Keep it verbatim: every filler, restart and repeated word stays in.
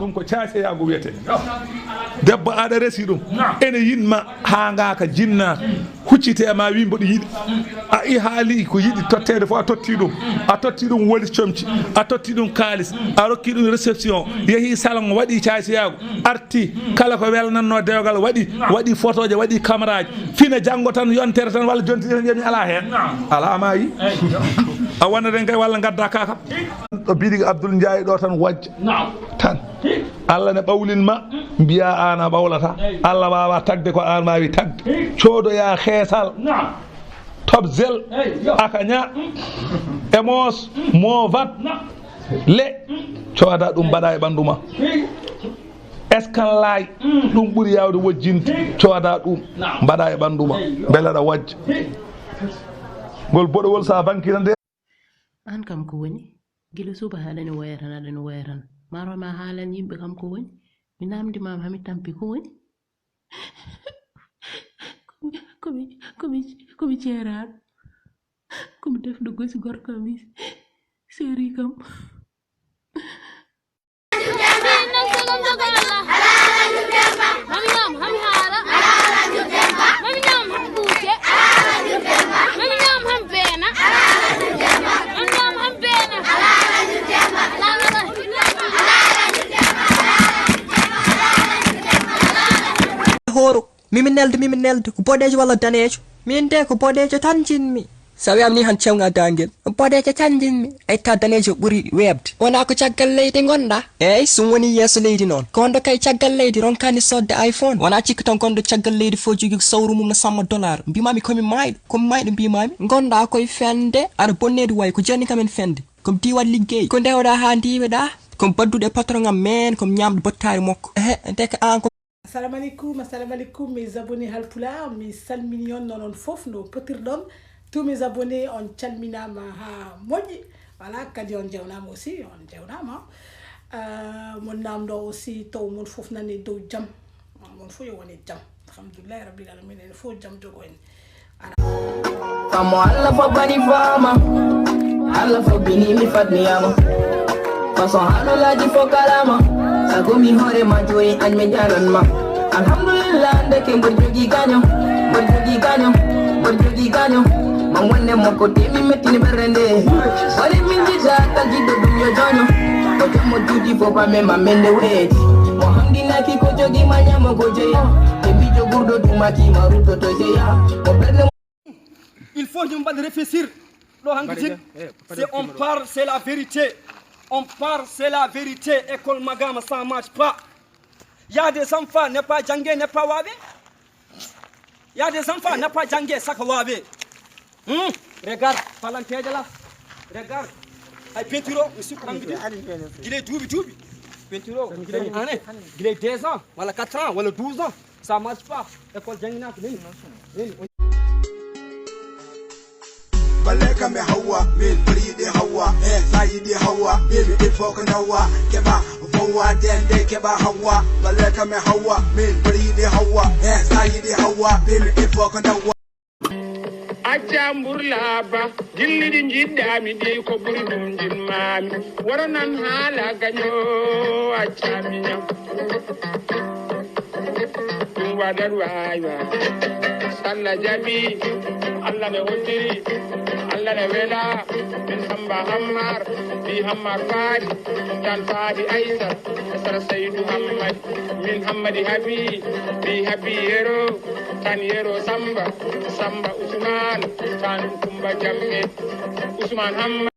Ɗum ko caaceyaagu wiyetee. Debbo aɗa resi ɗum. Ene yiɗ ma haa ngaaka jinnaa. Huccite e ma wi mboɗo yiɗi. A i haali ko yiɗi totteede fof a totti ɗum. A totti ɗum woli comci. A totti ɗum kaalis. A rokki ɗum réception. Yehi salon waɗi caaceyaagu. Arti kala ko welnanno dewgal waɗi. Waɗi photoje waɗi caméraji. Fina janngo tan yontere tan walla jonti tan yemi ala heen. Ala maayi. A wonnaten kay walla ngadda kakam. Ɗo biɗi Abdoul Ndiaye ɗo tan wajja. Tan. Allah ne ɓawlin ma, mbiya an a ɓawlata. Allah wawa tagde ko an wawi tagde. Codoya xeesal. Top zel. Akaña. Emos. Movat. Le. Coda ɗum mbaɗa e ɓandu ma. Eskan laay. Ɗum ɓuri yawde wojjinde. Coda ɗum mbaɗa e ɓandu ma. Beele aɗa wajja. Ngol boɗowol sa banki tan de. Aan kam ko woni? Gila suba haaɗani woya tan, aɗani woya tan. Maro ma haalan yimɓe kam ko woni? Mi namdi ma hami tampi ko woni? Komi, komi, komi, komi ceeraaɗo. Komi defɗo gosi gorko am seeri kam. Hooro, mimi neldo, mimi neldo, ko boɗeejo walla daneejo? Min de ko boɗeejo tan njiɗmi. Sa wiyam ni han cewnga dangel. Boɗeejo tan njiɗmi. Etta daneejo ɓuri weeɓde. Wona ko caggal leydi ngonɗa? Eey, sum woni yeeso leydi noon. Gonɗo kay caggal leydi ronkani sodde iPhone. Wona cikka tan gonɗo caggal leydi fof jogii ko sawru mum no samma dollar. Mbimami komi maayɗo, komi maayɗo mbimami. Ngonɗa koye fende, aɗa bonneede wayi, ko jeerni kam en fende. Komi diiwat liggey, ko ndewɗa haa ndiweɗa. Komi badduɗo e patron am men, komi ñaamɗo bottaari makko. Ehe, ndeke aan ko Assalamu alaikum, assalamu alaikum mes abonnés Halpulaar, mi salmini on non on fof no potirɗon. Tous mes abonnés on calminama ha moƴƴi. Voilà, kadi on jewnama aussi, on jewnama. Euh, mon namɗo aussi taw mon fof nani dow jam. Mon fof yo woni jam. Alhamdulillahi rabbil alamin, en fof jam jogo en. Famo Allah fof bani fama. Allah fof bini mi fatmi yama. Façon haɗo laaji fof kalama. Sago mi hoore ma joyi an mi jaran ma. Alhamdulillah ndeke mboɗo jogi gaño. Mboɗo jogi gaño. Mboɗo jogi gaño. Man wonde makko temi mettini ɓerre nde. Wari min jiɗa kal jiɗɗo ɗum yo joño. Ko jammo juuti fof pame ma men nde weeti. Mo hamdinaki ko jogi ma ñamo ko jeya. Ɓe mbijo ɓurɗo dumaki ma ruttoto jeya. Mo ɓerɗe Il faut ñu mbaɗ réfléchir. Ɗo hanki tin, c'est on parle, c'est la vérité. On parle, c'est la vérité. École Magama, ça marche pas. Il y a des enfants n'est pas jangé, n'est pas wawe. Il y a des enfants n'est pas jangé, saka wawe. Hmm? Regarde, palanteja là. Regarde. Ay peinture, monsieur Kambidi. Il est duuɓi duuɓi. Peinture. Année. Il est deux ans, voilà quatre ans, voilà douze ans. Ça marche pas. École janginaaka nani. Nani. Balle kamɓe Hawwa, min mbaɗa yiɗi Hawwa, eh, sa yiɗi Hawwa, baby, il faut que nawwa, keɓa, fowwa, dende, keɓa Hawwa, balle kamɓe Hawwa, min mbaɗa yiɗi Hawwa, eh, sa yiɗi Hawwa, baby, il faut que nawwa. Acca mburlaa ba, gilli ɗi njiɗɗaami ɗi, ko ɓuri ɗum njiɗmaami. Woro nan haala gaño, acca miñam. Ɗum waɗat waay waay. Salla jaɓi, Allah ne hoddiri, Allah ne wela. Min Samba Hammar, ɓii Hammar Faadi, tan Faadi Aysara, Aysara Saydu Hammadi. Min Hammadi Habi, ɓii Habi Yero, tan Yero Samba, Samba Usman, tan Kumba Jamme. Usman Hammadi.